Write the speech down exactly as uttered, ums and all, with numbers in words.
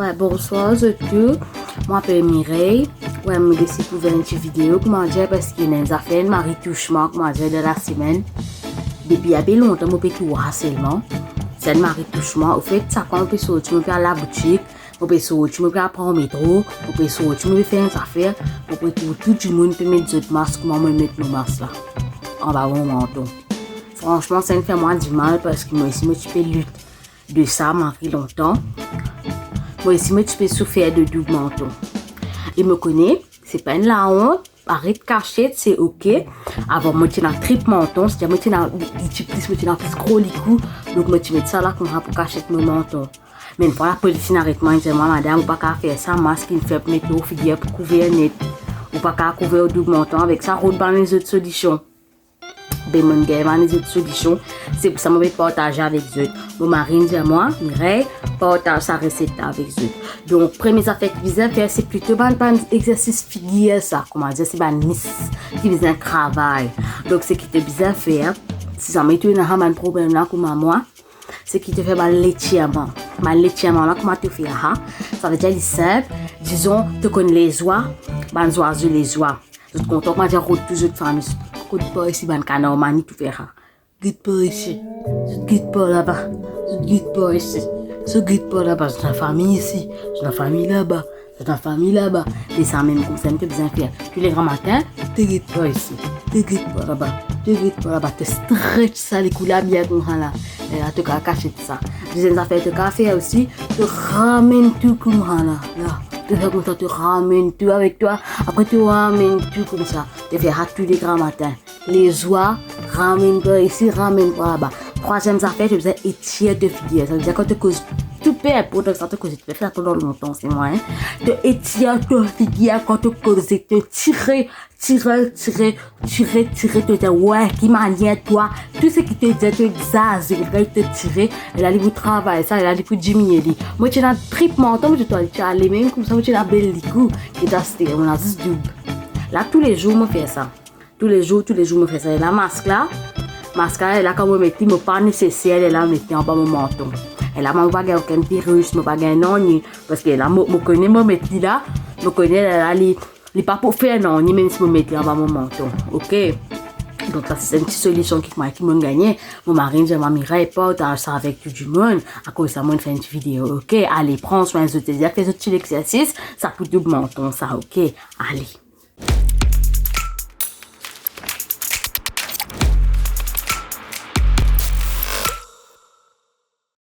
Wi, bonswar zot tou. Mo apel Mireille. Wi, mo deside pou fer enn ti video, koumadir, parski ena enn zafer, enn mari tous mwa, koumadir, dan lasemenn. Depi inpe lontan, mo pe trouv sa selman. Sa enn mari tous mwa. Anfet, sa kan mo pe sorti, mo pe al laboutik, mo pe sorti, mo pe al pran metro, mo pe sorti, mo pe fer enn zafer, mo pe trouv tou dimoun pe met zot mask, kouma mwa mo met mo mask la anba mo manton. Fransman, sa inn fer mwa dimal, parski mwa osi mo ti pe lit de sa mari lontan. Mwa osi mo ti pe soufer de doub manton. E mo kone, se pa enn laont, aret kasiet, se ok. Avan mo ti ena trip manton, setadir mo ti ena, li ti plis, mo ti ena plis gro likou. Donk mo ti met sa la koumsa pou kasiet mo manton. Me enn fwa lapolis inn aret mwa, inn dir mwa, "Madam, ou pa kav fer sa, mask inn fer pou met lor figir pou kouver net. Ou pa kav kouver ou doub manton avek sa, rod bann lezot solision." Be mo'nn gagn bann lezot solision, se pou sa mo pe partaz avek zot. Mo mari inn dir mwa, "Mireille, partaz sa reset la avek zot." Donk, premie zafer ki bizin fer, se plito bann, bann egzersis figir sa, koumadir, se bann mis ki bizin travay. Donk, seki to bizin fer, si zame to ena sa bann problem la kouma mwa, seki to fer bann letirman. Bann letirman la, kouma to fer sa? Savedir li sinp, dizon, to konn lezwa, bann zwazo lezwa. Zot kontan, koumadir, rod tou zot fami. Zot get par isi, bann kanar mani, to fer sa. Get par isi. Zot get par laba. Zot get par isi. Zot get par laba. Zot ena fami isi. Zot ena fami laba. Zot ena fami laba. Se sa mem koumsa to bizin fer. Tou le gramatin, to get par isi. To get par laba. To get par laba. To stretch sa likou la bien koumsa la. E la, to kav kasiet sa. Deziem zafer to kav fer osi, to ramenn tou koumsa la. La, to fer koumsa, to ramenn tou avek twa. Apre to ramenn tou koumsa. To fer sa tou le gramatin. Lezwa, ramenn par isi, ramenn par laba. Trwaziem zafer, to bizin etir to figir. Savedir kan to koz, tou pe inportan sa to koze, to pe fer sa pandan lontan, se mwa, en. To etir to figir kan to koze, to tire, tire, tire, tire, tire, to dir, wi, ki manier twa, tou seki to dir, to egzazere, to tire, e la li pou travay sa, e la li pou diminie li. Mo ti ena trip manton, mo ti ale mem koumsa, mo ti ena bel likou, e aster mo ena zis doub. La, toulezour mo fer sa. Toulezour, toulezour mo fer sa. E la mask la, mask la, e la kan mo met li, mo pa neseser, e la mo met li anba mo manton. E la mo pa gagn okenn viris, mo pa gagn nanye, parski la mo, mo kone mo met li la, mo kone la, la li, li pa pou fer nanye, mem si mo met li anba mo manton, ok? Donk sa se enn ti solision ki mwa ki mo'nn gagne. Mo mari inn dir mwa, "Mireille, partaz sa avek tou dimoun." Akoz sa mo'nn fer enn ti video, ok? Ale, pran swin zot, fer zot ti legzersis, sa pou doub manton sa, ok? Ale.